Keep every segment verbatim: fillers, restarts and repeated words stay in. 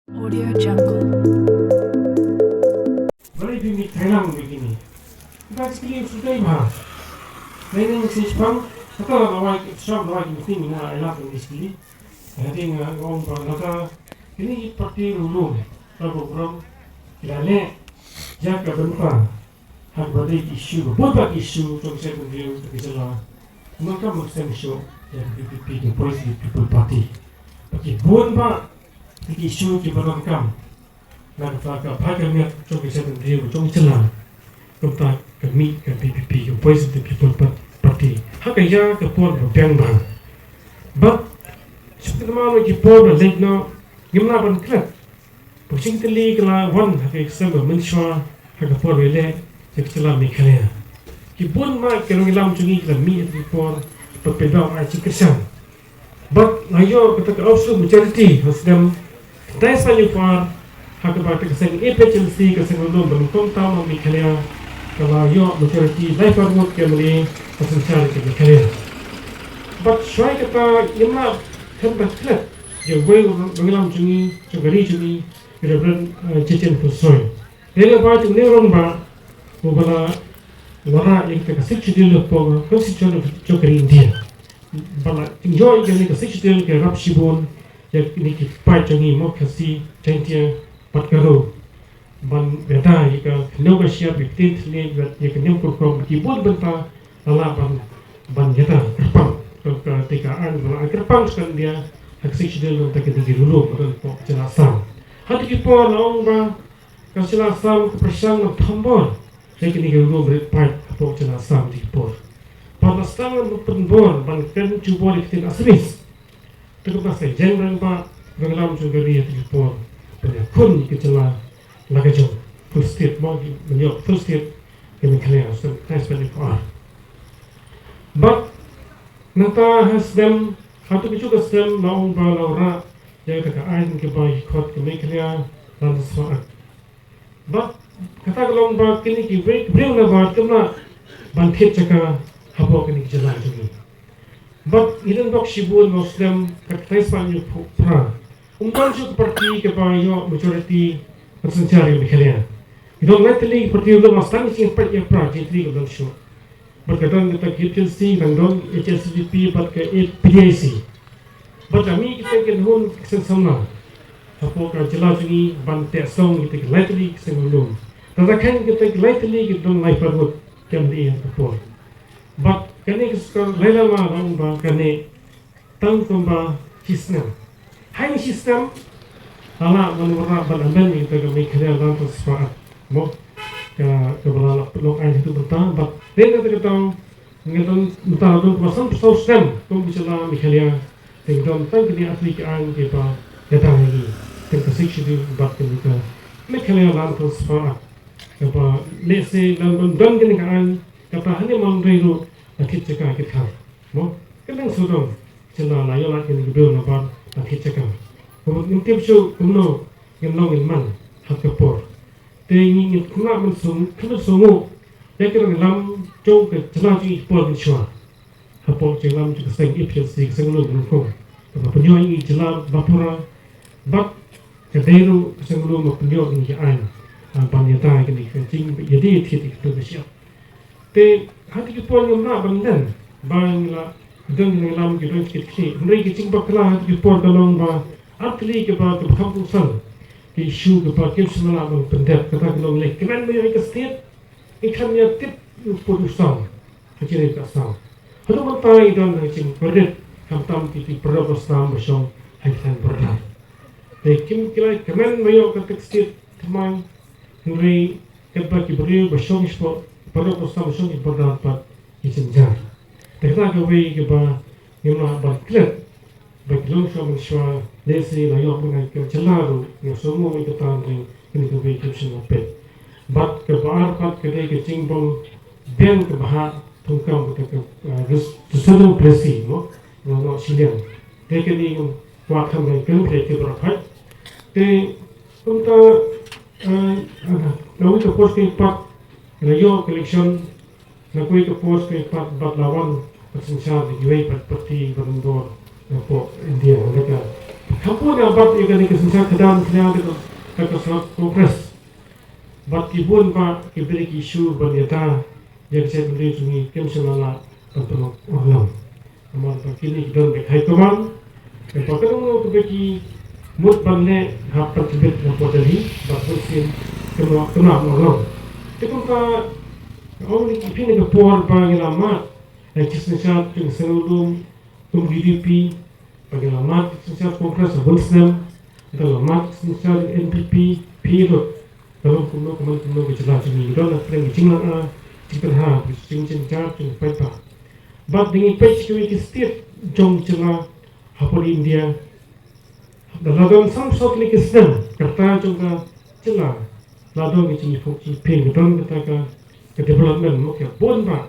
Audio Jungle. Balei phi mih thailang bikini? Ba sikli sudai ba. Nai nang sing spang. Kata la wai ki sham la wai ki meeting na ai la ki sikli. Hadi nga ong ba lada kini ki parti rulung la program ki la leh ïa ka bynta ha kaba dei ki issue, ka bun ba ki issue jong ka seng bynriew ka jylla. Mynta ka seng shuh ïa ka V P P, ka Voice of the People Party. Ba ki bun ba ki issue kiba donkam na kata ka bha ka miat jong ka seng bynriew jong ka jylla. Kumta ka mih ka V P P, ka Voice of the People Pa-, Party ha ka ïa ka por ba biang ba. Bad shu kynmaw ïa ki por ba leit noh ngim lah ban klet. Ba shim tylli ka la wan ha ka seng ba mynshuwa ha ka por ba leh ïa ka jylla Meghalaya. Ki bun ma ki nongïalam jong ngi ki la mih ha ki por ba pyndonkam ai jingkyrshan. Bad nga ïoh kata ka absolute majority ha snem khyndai spah hynñiew phew ar ha kaba kata ka seng A P H L C, ka seng lum ba nyngkong tam ha Meghalaya, ka la ïoh majority lai phew ar ngut ki M L A ha synshar ka Meghalaya. Bad shuwa kata ngim lah khlem da klet ïa uwei u nongïalam jong ngi, jong ka ri jong ngi, Reverend, eh, Jacinth Phullsroy. Dei na ba jong u rangbah uba la wanrah ïa kata ka Sixth Schedule hapoh ka Constitution jong ka ri India. Ba la ïoh ïa kane ka Sixth Schedule ka rap shibun ïa kine ki paid jong ngi, mo, Khasi, Jaiñtia bad Garo, ban ïada ïa ka khyndew ka shyiap, ïa ka ktien thylliej, ïa ka niam kurkum, ki bun bynta la lah ban, ban ïada kyrpang. Ka, ka, te ka aiñ ba la kyrpang sha ka India ha ka Sixth Schedule, nangta kine ki rulung ba don hapoh ka jylla Assam. Ha kito ki por la ong ba ka jylla Assam ka pyrshang ban thombor ïa kine ki rulung ba rit paid hapoh ka jylla Assam ha kito ki por. Bad la sdang ban pynbor ban kren jubor ïa ka ktien Assamese. Te kumta sa ïeng rangbah, nongïalam jong ka ri ha kito ki por ban ïakhun ïa ka jylla la ka jong, full state, mo, ban ïoh full state ka Meghalaya ha u snem khyndai spah hynñiew phew ar. Bad nangta ha snem, ha kito ki juh ka snem la ong ba la wanrah ïa kata ka aiñ kaba khot ka Meghalaya Land Transfer Act. Bad kata ka long ba kine kiwei ki briew na bar kim lah ban thied jaka hapoh kine ki jylla jong ngi. Bad ngi don bok shibun, ha u snem khyndai spah hynñiew phew phra, ym don shuh ka party kaba ïoh majority ban synshar ïa Meghalaya. Ngi don lai tylli ki party, ym don, ma sdang jingpeit ïa phra, jingtylli kam don shuh. Bad ka don kata ka A P H L C, ka don H S P D P bad ka P D I C. Bad la mih kita ki nongïalam ki seng samla hapoh ka jylla jong ngi ban teh song kita ki lai tylli ki seng lum. Tang da khein kita ki lai tylli ki don lai phew ar ngut ki M L A ha ka por. Bad kane ka seng Laila la ong ba kane tang kumba shi snem. Ha shi snem la lah ban wanrah ban amend ïa kata ka Meghalaya Land Transfer Act, mo, ka, kaba la lah pynlong aiñ haduh mynta. Bad dei na kata ka daw ngi don mynta don kumba sanphew saw snem kum ka jylla Meghalaya, te ngi don tang kine ar tylli ki aiñ kiba ïada ïa ngi, tang ka Sixth Schedule bad kane ka Meghalaya Land Transfer Act. Kaba lehse lada ym don kane ka aiñ, kata hangne Mawlynrei ruh la thied jaka ki thaw. Mo, ka dang sawdong jylla la ïoh lad kine ki briew na bar ban thied jaka. Kumno ngin tip shuh kumno ngin long ngin man ha ka por. Te ngi ngin kynmaw mynsngew, kynmaw mynsngew ïa ka nongïalam jong ka jylla jong ngi ha ka por mynshuwa. Hapoh jingïalam jong ka seng A P H L C, ka seng lum nyngkong, kaba pynïoh ïa ngi jylla ba pura, bad ka dei ruh ka seng lum ba pynïoh ïa ngi aiñ, ah, ban ïada ïa kine ki jingïadei ïathied ïa ka ktien ka shyiap. Te ha kito ki por ngim lah ban len ba ngi la don ki nongïalam ki don ki kit ki, hynrei ki jingbakla ha kito ki por ka long ba ar tylli kiba, kiba kham kongsan ki issue kiba kim shym la lah ban pyndep, kata ka long leh kmen ba ïoh ïa ka state, ngi khlem ïa tip u pud u saw ha jingim ka Assam. Haduh mynta ngi don ha ka jingpyrshah, khamtam ki, ki paralok Assam ba shong ha ki thaiñ border. Te kim, ki la kmen ba ïoh kata ka state thymmai, hynrei katba ki briew ba shong shapoh, paralok Assam ba shong ki border pat ki jynjar. Te kata kawei kaba ngim lah ban klet. Ba ki long shuwa mynshuwa, lehse la ïoh mynta ka jylla ruh, nga sngew ïa kata, hynrei kine kiwei kim shym la peit. Bad kaba ar pat ka dei ka jingbym biang kaba hap thungkam kata ka, ah, dis-, disturbance policy, mo, nga ong shiliang. Te kane ngam kwah kham, hynrei kane ka dei kaba ar pat. Te kumta, ah, ah, na kawei ka por kawei pat, la ïoh ka election, na kawei ka por kawei pat bad la wan ka synshar da kiwei pat party ba don bor napoh India, ha ka Khampu na bat ïa kane ka synshar khadar khyndiat ka ka Congress. Bad ki bun ba ki briew ki shu ban ïada ïa ka jaitbynriew jong ngi kim shym la lah ban pynlong urlong. Namar ba kine ki don bad high command. Kaba ka dang nong kaba ki mut ban leh hap ban tbit na port Delhi bad bun sien kynnoh kynnoh urlong. Te kumta ong ni ki phi na ka por ba ngi la mad ïa ki synshar jong ka seng lum kum U D P, ba ngi la mad ki synshar Congress ha bun snem, ngi la mad ki synshar N P P, phi ruh. Ka long kumno ka man kumno ka jylla jong ngi, ngi don na pdeng ka jinglong a jingpynha ka jingjynjar jong u paidbah. Bad dang ngi peit sha kiwei ki state jong jylla hapoh India. Da la don san saw tylli ki snem ka rta jong ka jylla la don ka jingïakhun jingpyni, ka don kata ka ka development mo ka bun ba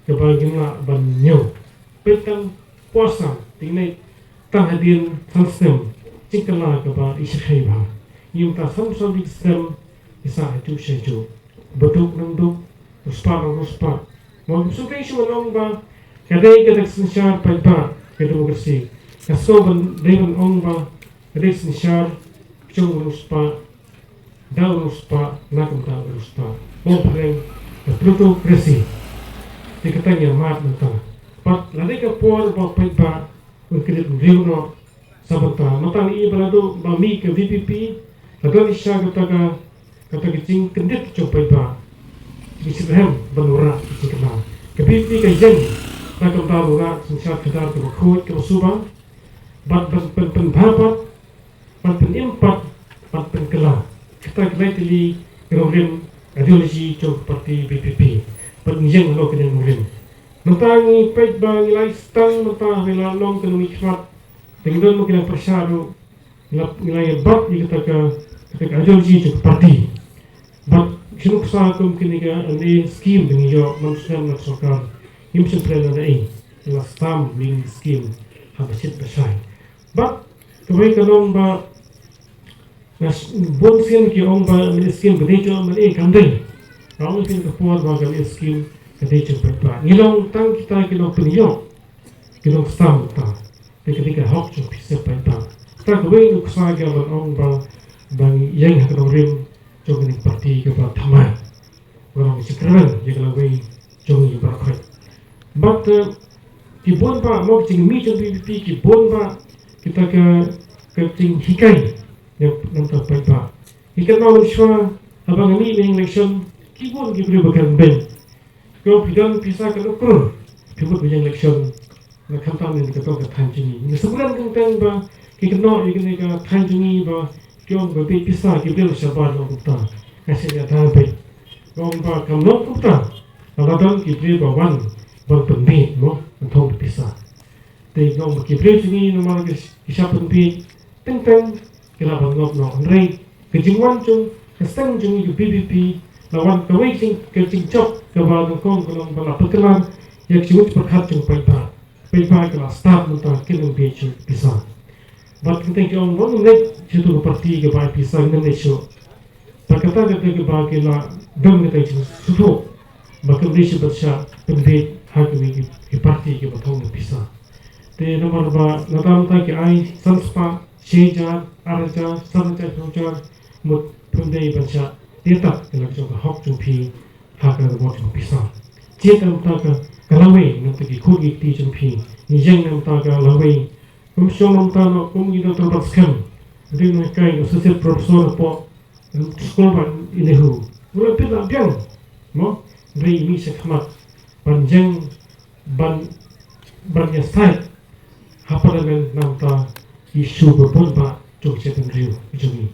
kaba ngim lah ban ñiew. Peit tang por san, te ngi tang hadien san snem jingkylla kaba i shyrkhei bha. Ngim ta san saw tylli ki snem i sah hajuh shajuh. Ba duk nang duk, riewspah nang riewspah. Mo ngim sngewthuh shuh ban ong ba ka dei kata ka synshar paidbah ka democracy. Nga sngew ban dei ban ong ba ka dei synshar jong riewspah, da u riewspah na ka bynta u riewspah. Mo pyrshang ka plutocracy. Te kata ngi ïa mad mynta. Bad la dei ka por ba paidbah un kynit briew noh sa bynta. Mynta ngi i ba la dei ba mih ka V P P, la don i sha kata ka kata ka jingkyndit jong paidbah. Ngi sngewthuh ban wanrah ka jingkylla. Ka V P P ka ïeng na ka bynta wanrah ka synshar khadar kaba khuid kaba suba. Bad ban pyn pynbha pat, ban pynim pat, ban pynkylla. Kata ka dei tylli ka nongrim ideology jong ka party V P P. Bad ngi ïeng halor kane ka nongrim. Mynta ngi peit ba ngi la ïa sdang mynta ha la long ka nongmihkhmat. Te ngi don ma ki nongpyrshah ruh ngi la ngi la ïa bat ïa kata ka kata ka ideology jong ka party. Bad shu nuksa kum kine ka M L A scheme ba ngi ïoh man snem na ka sorkar. Ngim shym pynlong ei. Ngi la sdang ïa kine ki scheme ha ba shit ba shai. Bad kawei ka long ba nga s- bun sien ki ong ba kane ka scheme ka dei jong M L A, kam dei. Nga ong sien ka por ba kane ka scheme ka dei jong paidbah. Ngi long tang kita ki long pynïoh, ki long sdang ta. Te ka dei ka hok jong phi sha paidbah. Ta kawei nuksa ka ban ong ba ba ngi ïeng ha ka nongrim jong kane ka party kaba thymmai. Ba long jingkyrmen ïa ka lawei jong ngi baroh khoit. Bad eh, ki bun ba mo ki jingmih jong V P P ki bun ba kita ka ka jinghikai ïa nangta paidbah. Ngi kynmaw mynshuwa haba nga mih na election ki bun ki briew ba kren beiñ. Ko phi don pisa katno klur phi mut ba ïeng election. Na khamtam ne ka tong ka thaiñ jong ngi. Ngi sngewkmen teng teng ba ki kynnoh ïa kane ka thaiñ jong ngi ba ki ong ba beit pisa ki briew shabar long kumta. Nga sngewthuh beit. Nga ong ba kam long kumta. Ba la don ki briew ba wan ban pynbeit mo ban thong pisa. Te nga ong ba ki briew jong ngi namar ki shah pynbeit teng teng ki lah ban ngop noh. Hynrei ka jingwan jong ka seng jong ngi ka V P P la wan kawei jing ka jingjop kaba nyngkong ka long ba la pynkylla ïa ka jingmut jingpyrkhat jong paidbah. Paidbah ki la stad mynta ki nang beit shuh pisa. Bad kynthei ki ong ba ngim leit sha tu ka party kaba ai pisa, ngim leit shuh. Bad kata kata kaba ki la don kata ka jingsngewthuh ba kim dei shuh ban shah pynbeit ha kiwei ki party kiba thong da pisa. Te namar ba lada mynta ki ai san spah, shi hajar, ar hajar, san hajar, phew hajar, mut phim dei ban shah ïa tat ïa la ka jong ka hok jong phi ha ka reward jong pisa. Jied na bynta ka lawei na bynta ki khun ki kti jong phi. Ngi ïeng na bynta ka lawei. Kum shong na bynta noh kum i Doctor Batskhem, ri nonghikai, associate professor hapoh skul ba i NEHU. U la pynlah biang mo, hynrei i mih shakhmat ban ïeng ban ban ïasaid ha parliament na bynta ki issue ba bun ba jong ka jaitbynriew jong ngi.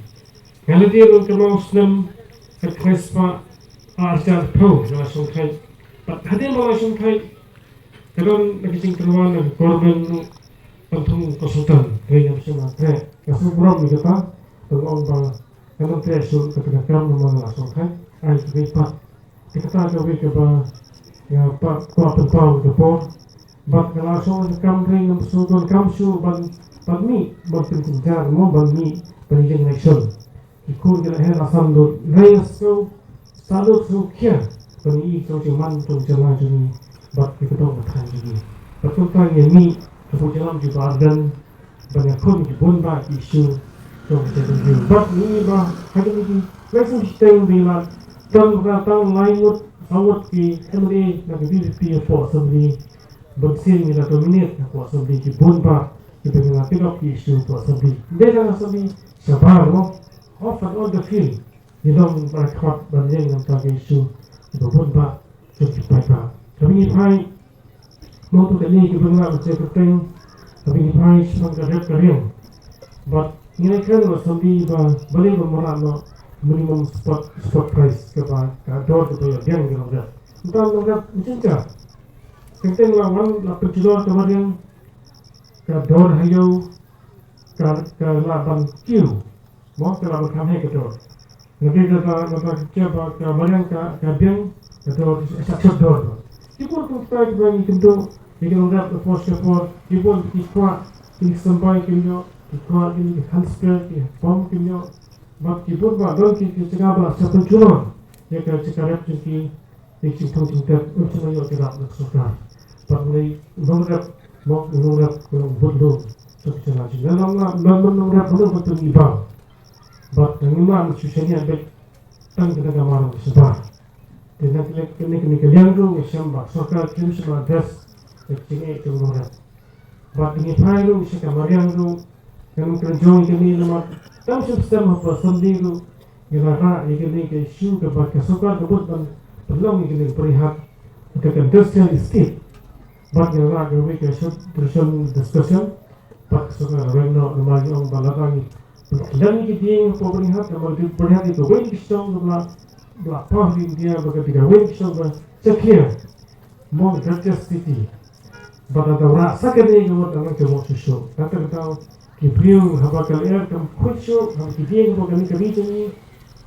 Nga la dei ruh kynmaw snem khatkhyndai spah ar hajar phew nga la shongthait. Bad hadien ba la shongthait ka don na ka jingtyrwa na ka government ruh ban thung consultant, hynrei ngam shym la treh. Nga sngewburom ïa kata, te nga ong ba ngan ym treh shuh kata ka kam namar nga la shongthait. Ai kawei pat. Te kata kawei kaba nga pat kwah pynpaw ïa ka por. Bad nga la shong ha ka kam, hynrei ngam shu donkam shuh ban ban mih ban pynjynjar mo ban mih ban ïeng election. Ki khun ki la her la san lut, hynrei nga sngew sahlok sngewkhia ban ïohi ïa ka jingman jong ka jylla jong ngi bad ïa ka dong ka thaiñ jong ngi. Bad kumta ngi mih hapoh jingïalam jong u Bah Ardent, ban ïakhun ki bun bah ki issue jong ka jaitbynriew. Bad ngi ba ha kine ki lai snem shiteng ba la don ba tang lai ngut saw ngut ki M L A na ka V P P hapoh Assembly, bun sien ngi la dominate hapoh Assembly ki bun bah kiba ngi la pick up ki issue hapoh Assembly. Dei tang Assembly shabar mo, off and on the field. Ngi long ba khot ban ïeng na ka bynta ka issue kiba bun bah jong ki paidbah. Haba ngi phai, mo, to kane kiba ngi lah ban ïathuh kyrteng, haba ngi phai shaphang ka rep ka riang. Bad ngi la kren bad Assembly ba balei ba mareh noh minimum spot, spot price kaba ka dor kaba ïa biang ki nongrep. Mynta nongrep mynta ka kyrteng la wan la pynjulor ka mariang, ka dor ha ïew ka, ka lah ban kiew. Mo, ka lah ban kham heh ka dor. Lada ka, ka, ka, ka, ka mariang ka, ka biang, ka dor, ka shah shah dor. Ki bun kumta kiba ngi kynduh ïa ki nongrep ha por sha por, ki bun ki kwah ki symbai kim ïoh, ki kwah ki hands spray, ki pom kim ïoh. Bad ki bun bah don ki, ki jaka ba la shah pynjulor ïa ka jaka rep jong ki, ki jingthung jingtep, ym shym la ïoh jaka rep na ka sorkar. Bad ngi nongrep, mo, nongrep, nongrep bun lum. Suk jaka jingïalam la, la, la nongrep, nongrep bad ngi bang. Bad ngi man shu shaniah bad tang kita ka marang shabar. Te na kane, kane, kane ka liang ruh ngi shem ba sorkar kim shym address ka jingeh jong nongrep. Bad ngi phai ruh sha ka mariang ruh, kan kren jong kane namar kam shym stem hapoh Assembly ruh, ngi la rah ïa kane ka issue kaba ka sorkar ka mut ban pynlong ïa kane ka Byrnihat ha ka industrial estate. Bad ngi la rah kawei ka short duration discussion, bad ka sorkar ka weng noh namar ngi ong ba lada ngi pynkhlem ïa ki dieng hapoh Byrnihat, namar ka Byrnihat ïa kawei ka shnong kaba la, ba la pah ha India, ba ka dei kawei ka shnong ba jakhlia. Mo, ka dei ka city. Bad lada rah sa kane ka mut nang ka mut shuh shuh. Kata ka daw ki briew haba ka lyer kam khuid shuh, haba ki dieng hapoh kane ka ri jong ngi,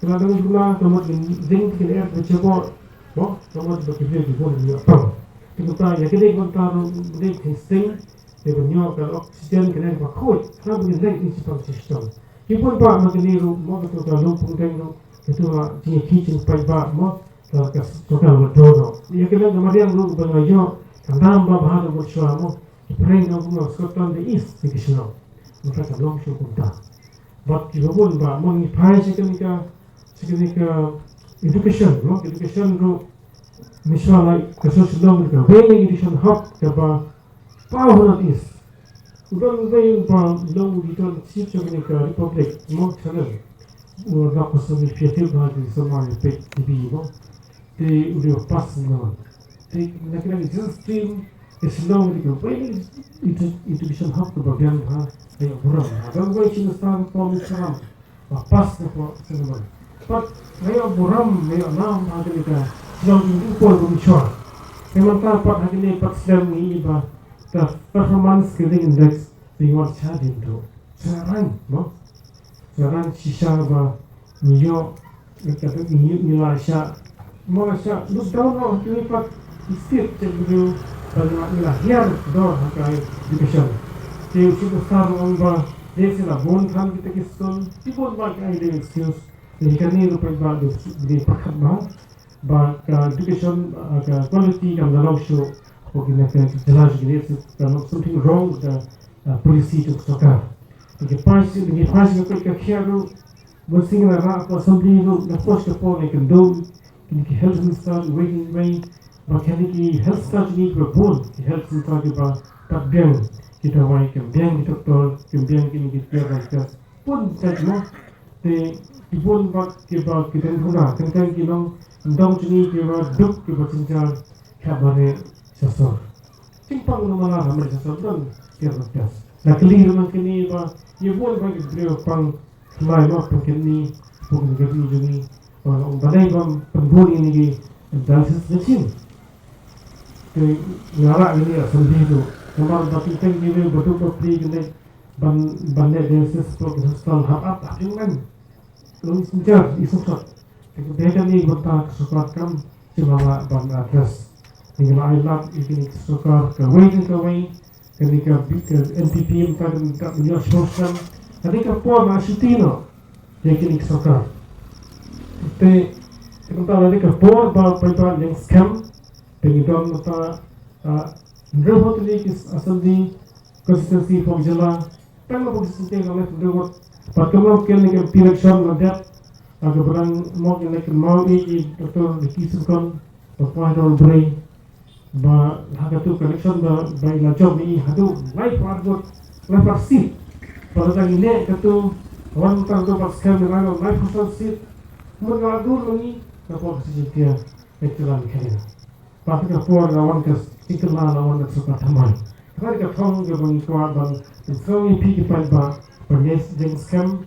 ka la dang duna ka mut ki dieng ki lyer ka jaboh. Mo, ka mut ba ki briew ki bun ki ïoh pang. Te kumta ïa kane ka bynta ruh dei ka sting, te ban ïoh ka oxygen kane ba khuid, haba ngi leit ngi shipang shishtong. Ki bun bah ma kane ruh, mo, kato ka lum pungdeng ruh, kato ka jingïakhih jingpaidbah, mo, ka, ka, ka, ka, ka, ka, ïa kane ka mariang ruh ba nga ïoh, ka dam ba bha da mut shuwa mo, ki pyrshang ka kumno Scotland the East, ki shnong. Mynta ka long shuh kumta. Bad kiba bun bah, mo, ngi phai sha kane ka, sha kane ka education, mo, education ruh, Mishra lai ka sor Shillong ka wei na education hub kaba paw ha North East. U don wei uba long u editor in chief jong kane ka Republic, mo, channel. U la ko sami pia tip ba ki sama ni pek T V mo. Te u dei pass mo. Te na kane ka digital stream ka Shillong ni ka wei na edu-, education hub kaba biang ha, ha ïa burom. Ha don wei Chin Star ko mi salam. Ba pass na pdeng ka seng ka ban. Pat nga ïoh burom, nga ïoh nam ha kane ka shnong jong ngi por ba mynshwa. Te mynta pat ha kane pat slem ngi i ba ka performance skilling index ba ngi wan sha dien to. Sha rang, mo? Sha rang shisha ba ngi ïoh, ngi kata ngi ïoh ngi la sha Mo la shah lockdown noh, kine pat ki state check review ba ngi la hiar dor ha ka education. Te u Chief Minister u ong ba dei se la bun than kita ki skul, ki bun ba ki ai dei excuse. Te kane ruh pat ba dei, dei pyrkhat ba, ba ka education, ah, ka quality kam da long shuh. Ko kine ka jylla jong ngi, ka long something wrong with the, ah, policy jong ka sorkar. Te ki phai shi, ki phai shi ka, ka khiah ruh, Bun sien ngi la rah hapoh Assembly ruh, na pdeng ka por ngi kynduh kine ki health minister uwei pa uwei, ba kine ki health sector jong ngi kiba bun, ki health sector kiba pat biang ki dawai, kim biang ki doktor, kim biang kine ki tiar rangkas. Bun ka jingmut. Te ki bun bad kiba ki dang duna, teng teng ki nongdong jong ngi kiba duk kiba jynjar, kiba mareh sha sor. Jingpang na mala ha mareh sha sor don tiar rangkas. La kylli ruh nang kine ba ïa bun ba ki briew pang Thymmai mo, pynkhih ni, pynkhih ni ka ri jong ngi, ba la ong balei bym pynbun ïa kine ki dialysis machine. Te nga rah ïa kine ki assembly ruh. Namar ba teng teng kiwei ba duk ba plie ki leit ban, ban leh dialysis hapoh ki hospital hap ap hap jingmut. Long i synjar i suksak. Te ka dei kane ka bynta ka sorkar kam shym la lah ban address. Te ngi la ai lad ïa kane ka sorkar kawei na kawei, kane ka, ka N P P mynta ka, ka mynta ka ïoh solution. Kane ka por ba shuti noh ïa kane ka sorkar. Te, te mynta kane ka por ba, ba, ba ïeng skhem. Te ngi don mynta, ah, hynriew phew tylli ki assembly constituency hapoh ka jylla. Tang la bok sing teng la leh tang dewot. Pat kam la ken ne kem election la dep. Aga berang mok ne kem mau i i Doctor Ricky Sengkon. Ba kwai dol brei. Ba ha katu ka election ba ba i la jop i hadu. Lai par vote. Lai par seat. Ba la tang i ne katu. Wan tang tu ba skhem ne lai lai par seat. Mun la dur mangi. Ka por ka sijin tia. Ektelan kaya. Pat ka por la wan ka sikla la wan ka suka thamai. Ka ka thong ka bang kwa bang. Thong i pi ki pat ba. Ba nes jeng skhem.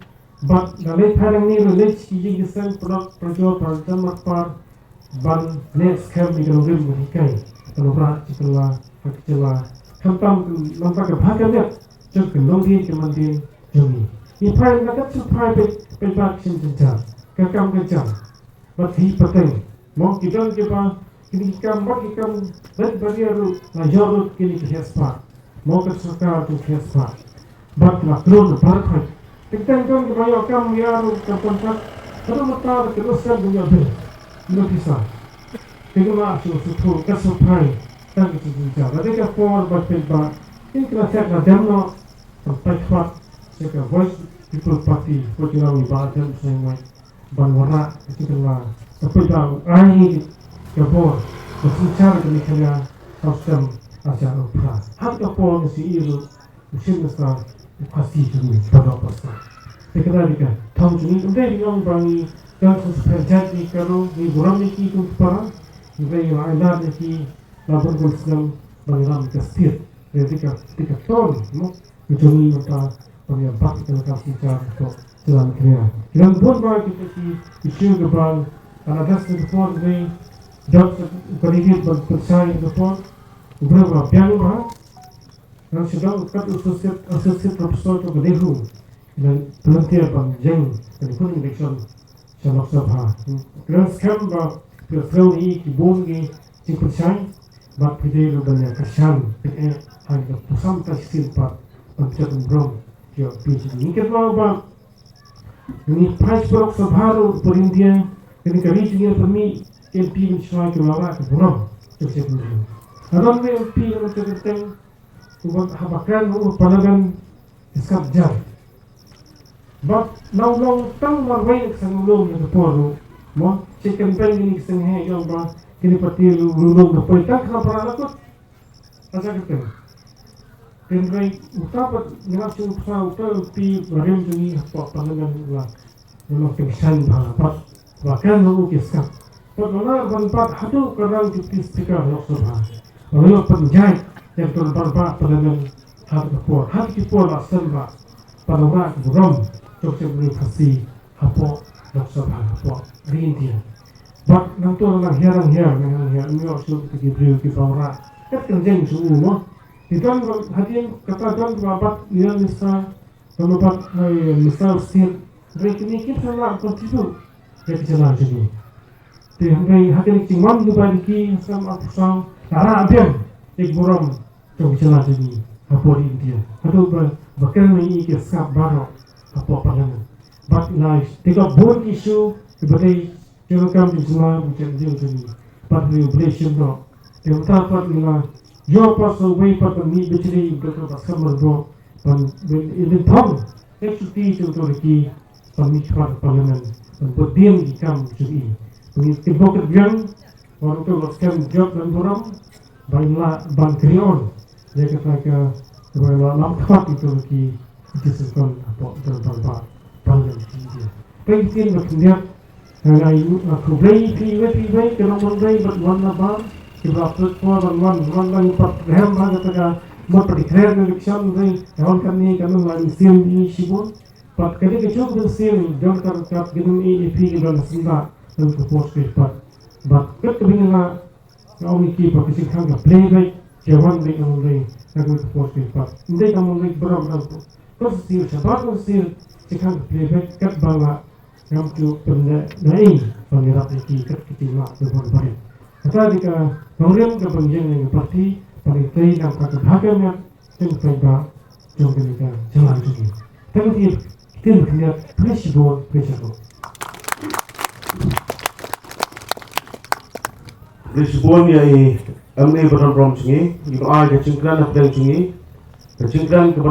Bad la leh pharang ni la leh ki jing ki seng product project par jamar par. Ban leh skhem ni ka rim ni kai. Ka lura sikla. Ka sikla. Khamtam lam ta ka bha ka leh. Jong ka long din ka man din. Jong ni. Ni phai na ka tu phai pe pe bak sim jin jar. Ka kam ka jam. Bad hi pateng. Mo ki don ki ba, kini ki kam bad ki kam, bad baria ru, la yor ru kini ki hespa. Mo ka sorkar tu ki hespa. Bad la klon bar khoi. Tik tang don ki ba yor kam ya ru kam kontrak. Kadu mata da kadu sen du ya bil. Ino pisa. Tik la su su tu ka su pai. Tang ki tu ja. Bad ka por bad pin ba. Tik la set la dem no. Sampai khwat. Seka Voice People Party. Ko jina wi ba dem sen wai. Ban wanrah ka jingkylla ka pynbang ai ka bor ka synshar ka Meghalaya ha u stem Asia Upra. Hat ka por ka C E ruh u Chief Minister u Khasi jong ngi ka dok pasta. Te ka dei ka thong jong ngi, ym dei ngi ong ba ngi dang sngewsih pyrjat ngi ka ruh ngi burom ïa ki kum ki para, ngi dei ngi la ai lad ïa ki la bun bun snem ba ngi lam ka state. Te dei ka dei ka ton mo. Ujung ni mata pang ya bak kita ka sisa ko jalan kria. Yang buat ba kita ki isu ke bang ana das ke por ni dok bagi ban percaya ke por. Ubra ba biang ba. Nang sedang kat associate associate professor to ke dehu. Nang volunteer ban jeng ke pun election. Sha Lok Sabha. Kren skhem ba pyrthei ni ki bun ki jingpyrshang bad phi dei ruh ban ïa kyrshan phi eh ha ka pusam ta shisien pat ban jot umrong ki ïa phi. Ni kyrpang ba ni phai sha Lok Sabha ruh pyrthei India kani ka ri jingïa pyrmi ki M P ban shai ki lawra ka burom. Jot jot umrong. Haram ni M P ban jot umrong. Uban haba kren u Parliament iskap jar. Bad nau long tang marwei ka sang long ka por ru. Mo, chicken pen ni ka sang he yong ba kini pati lu lu long ka poi tang ka para la kut. Asa ka pen. Pen rei uta pat ngap chung sa uta pi barim ni ha Parliament la. Memang pengsan bha pat. Bahkan nang u ki skap. Pat nang ban pat hatu ka rang ki ti speaker Lok Sabha. Nang ban jai yang tu ban ba parliament hatu ki por hatu ki por ba sem ba. Pat nang ba ki rom chok chok ni Khasi hapo Lok Sabha hapo ri India. Bad nang tu nang hiar nang hiar nang hiar nang hiar nyo chok ki briew ki bawra. Kat kan jeng su u mo. Di don hadien kata don ba bat ni nisa Tama pat hai misal state rei kini ki pynlah contribute ïa ki jylla jong ngi. Te hynrei ha kane ka jingwan ki ba ki sam ap sam la rah biang ïa ki burom jong ki jylla jong ngi hapoh India. Haduh ba ba kren ma ngi ki sngap baroh hapoh parliament. Bad lai te ka bun ki issue ki ba dei Jong ka kam jong sma bun chen jong jong ni. Pat ni u Blei shim no. Te uta pat ni la. Yo pat so wei pat ban ni bechri u Doctor Batskhem Myrboh. Ban ban in den thong. Ek chuti jong to ki. Ban ni pat parliament. Ban bot dien ki kam jong i. Ban ni ki bok biang. Wan to Batskhem jop ban buram. Ban la ban carry on ïa kata ka ba la lam khot ito ki ki sengkon hapoh dang dang ba ban ïa ki dia. Pengtin ba khyndiat ngai khublei phi wei phi wei ka nong Mumbai bad wan na ba ki ba put ko ban wan wan ban pat rem ba kata ka mut pat declare election dei ka wan kan ni ka nong lai sim ni shibun pat ka dei ka chuk dei sim don ka kat gin ni phi ki ban sinda dan ka post ki pat bad kat ka bin la Nga ong ïa ki ba ka jingkhang ka playback ka wan bad nga ong dei ka wan ka por ka pat. Ndei ka ong dei bram dang ko. Ko sir shabar ko sir jingkhang ka playback kat ba nga ngam tu pynda dei ba ngi rap ïa ki kat ki jingma ka wan bad. Kata dei ka nongrim ka ban ïeng ïa ka party ba ngi tei dang ka ka bha ka miat. Teng teng ba jong kane ka jylla jong ngi. Tang ki kin khyndiat phi shibun phi shibun. Phi shibun ïa i M L A ba don burom jong ngi, i ba ai ka jingkren na pdeng jong ngi. Ka jingkren ka ba